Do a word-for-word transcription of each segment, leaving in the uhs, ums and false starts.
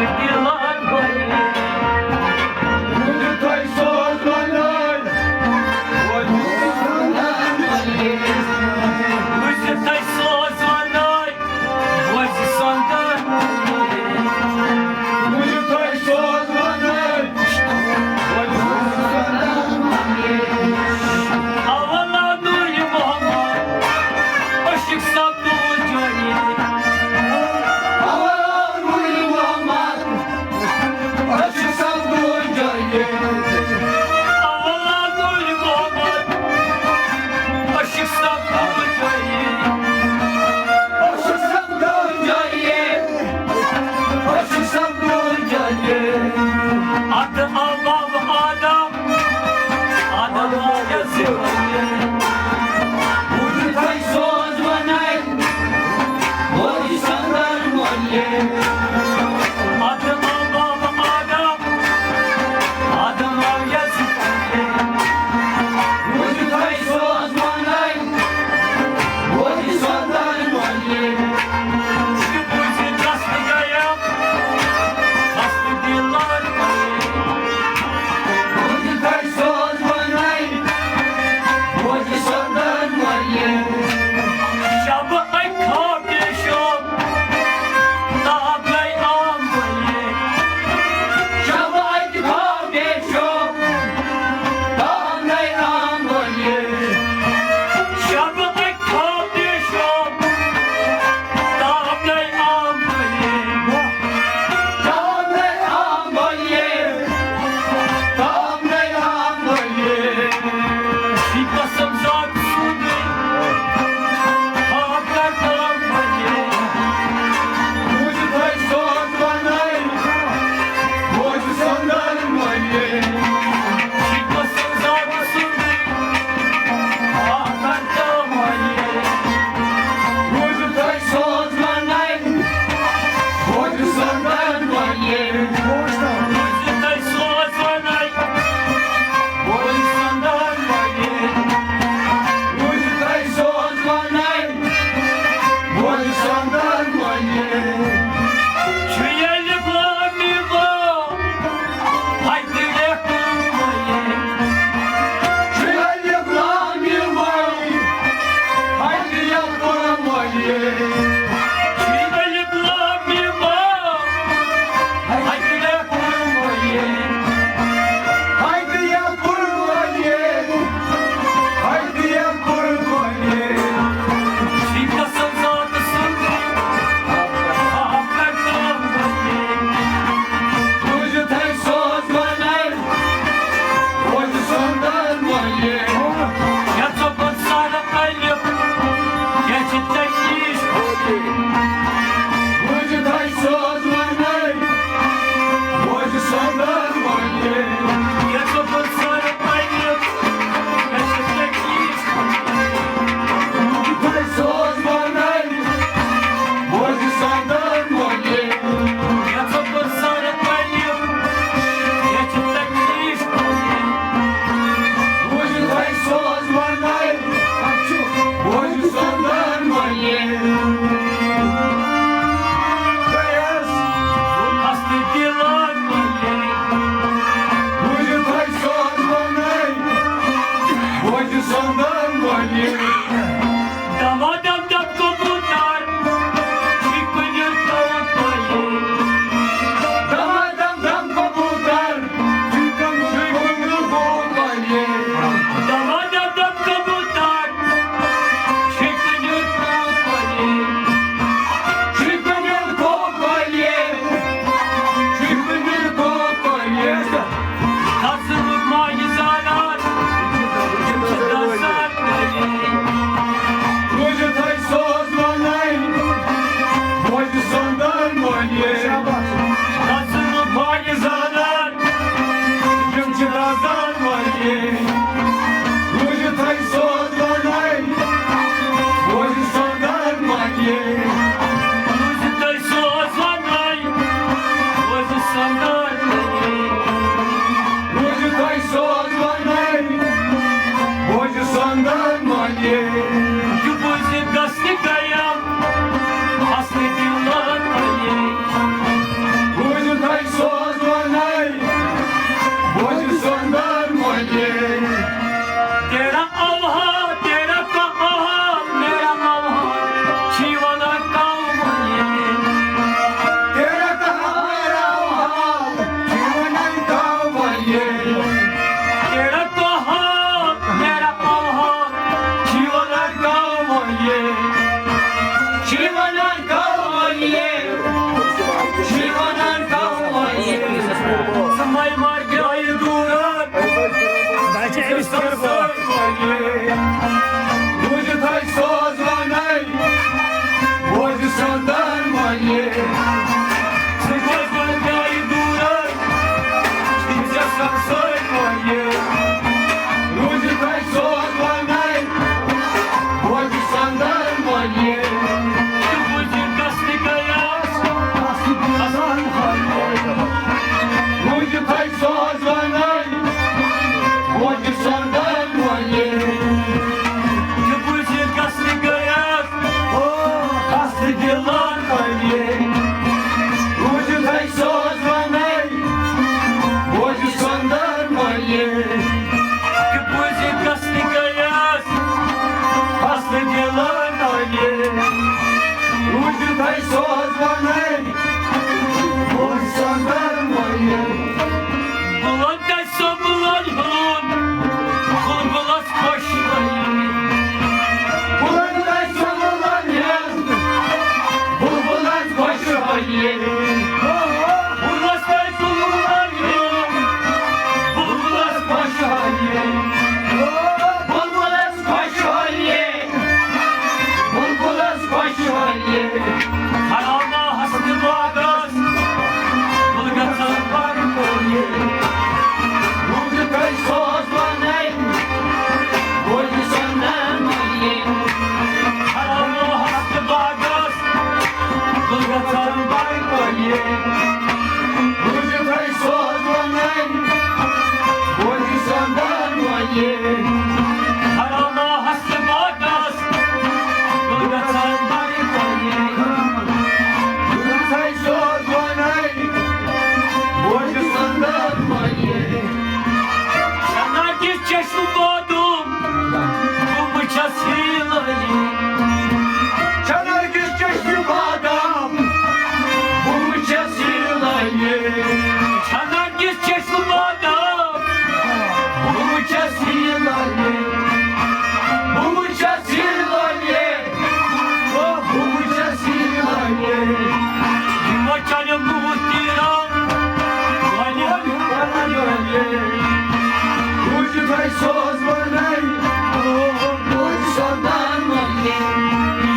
دِلن وٲلۍ۔ وُنہِ تۄہہِ سوز وَنان۔ وُنہِ تۄہہِ سوز وَنان۔ وۄزِ سۄندر۔ وُنہِ تۄہہِ سوز وَنان۔ وۄزِ سۄندر۔ اولادُل محمد۔ عاشق صاحب تُہُنٛد جٲنی۔ اولادُل محمد۔ عاشق صاحب تُہُنٛد جٲنی۔ اولادُل محمد۔ عاشق صاحب تُہُنٛد جٲنی۔ عاشق صاحب تُہُنٛد جٲنی۔ عاشق صاحب تُہُنٛد جٲنی۔ اَدٕ آو باب آدم۔ آدم آو یَزِد۔ وُنہِ تۄہہِ سوز وَنان۔ وۄزِ سۄندر مۄلہِ۔ آدم آو باب آدم۔ آدم آو یَزِد۔ وُنہِ تۄہہِ سوز وَنان۔ وۄزِ سۄندر مۄلہِ۔ یہِ بوٗزِتھ دست گیا، دست دِلن۔ وُنہِ تۄہہِ سوز وَنان۔ وۄزِ سۄندر مۄلہِ۔ شب اکھ خواب پیشو، تاب بُلبُلَس تۄہہِ بُلبُلَن یِم، بُلبُلَس خۄش حٲلی، بُلبُلَس خۄش حٲلی، بُلبُلَس خۄش حٲلی۔ خراماہَس تہٕ باغَس، گُل گژھن بَڑٕ پٲلۍ۔ روٗدٕ تۄہہِ سوز وَنَے، بوزِ سۄنٛدَن مۄلہِ۔ خراماہَس تہٕ باغَس، گُل گژھن بَڑٕ پٲلۍ۔ روٗدٕ تۄہہِ سوز وَنَے، بوزِ سۄنٛدَن مۄلہِ۔ خراماہَس تہٕ باغَس، گُل گژھن بَڑٕ پٲلۍ۔ روٗدٕ تۄہہِ سوز وَنَے، بوزِ سۄنٛدَن مۄلہِ۔ چنار کِس چشمہٕ بادُم، بہٕ وٕچھس ہیٖلٲیی۔ چنار کِس چشمہٕ بادام، بہٕ وٕچھس ہیٖلٲیی۔ چنار کِس چشمہٕ بادام، بہٕ وٕچھس ہیٖلٲیی۔ بہٕ وٕچھس ہیٖلٲیی۔ او بہٕ وٕچھس ہیٖلٲیی۔ یِمو چانیو موٗرتی رنٛگ، وۄنۍ روٗزِتھ ہے سوز وَنَے، او بوزِ سۄنٛدَن مۄلہِ۔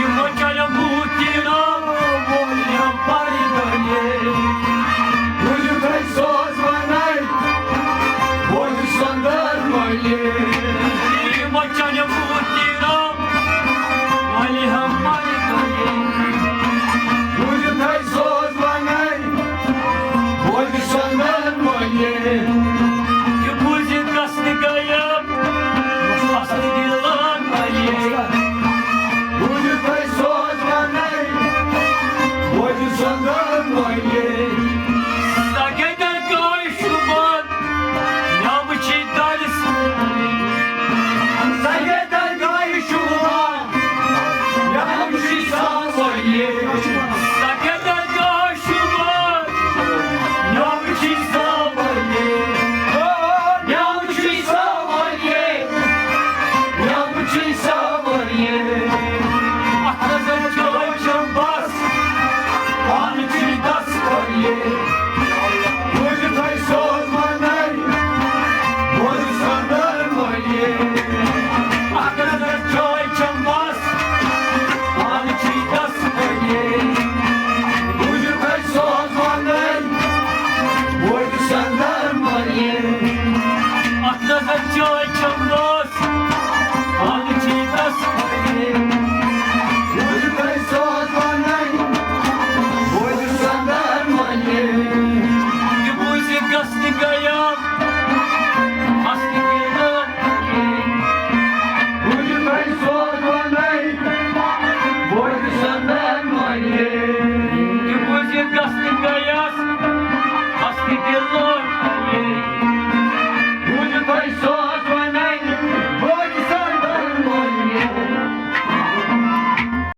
یِمو چانیو موٗرتی رنٛگ، وۄنۍ پَرِ دۄلہِ۔ روٗزِتھ ہے سوز وَنَے، بوزِ سۄنٛدَن مۄلہِ۔ یِمو چانیو موٗرتی رنٛگ، وۄنۍ ہم پَرِ دۄلہِ۔ روٗزِتھ ہے سوز وَنَے، بوزِ سۄنٛدَن مۄلہِ۔ یہِ بوٗزِتھ گژھنہٕ غٲیب، اَصلہِ دِلَن مۄلہِ۔ روٗزِتھ ہے سوز وَنَے، بوزِ سۄنٛدَن مۄلہِ۔ سۄ گٔے درگاہ شوٗبان، ناوٕ چھِ دارِ سۭتۍ۔ سۄ گٔے درگاہ شوٗبان، ناوٕ چھِ سانٛوَر یہِ۔ سۄ گٔے درگاہ شوٗبان، ناوٕ چھِ سانٛوَر یہِ۔ ناوٕ چھِ سانٛوَر یہِ۔ ناوٕ چھِ سانٛوَر یہِ۔ اَتھ نظر چٲے چھَم بَس، پانہٕ چھِ دَس کۄلہِ۔ بوٗزِتھ ہے سوز وَنَے، بوزِ سۄنٛدَن مۄلہِ۔ اَتھ نظر چٲے چھَم بَس، پانہٕ چھِ دَس کۄلہِ۔ بوٗزِتھ ہے سوز وَنَے، بوزِ سۄنٛدَن مۄلہِ۔ اَتھ نظر چٲے چھَم بَس، پانہٕ چھِ دَس کۄلہِ۔ بوٗزِتھ ہے سوز وَنَے، بوزِ سۄنٛدَن مۄلہِ۔ یہِ بوٗزِتھ گژھنہٕ غٲیب، اَصلہِ دِلَن مۄلہِ۔ بوٗزِتھ ہے سوز وَنَے، بوزِ سۄنٛدَن مۄلہِ۔ یہِ بوٗزِتھ گژھنہٕ غٲیب، اَصلہِ دِلَن مۄلہِ۔ بوٗزِتھ ہے سوز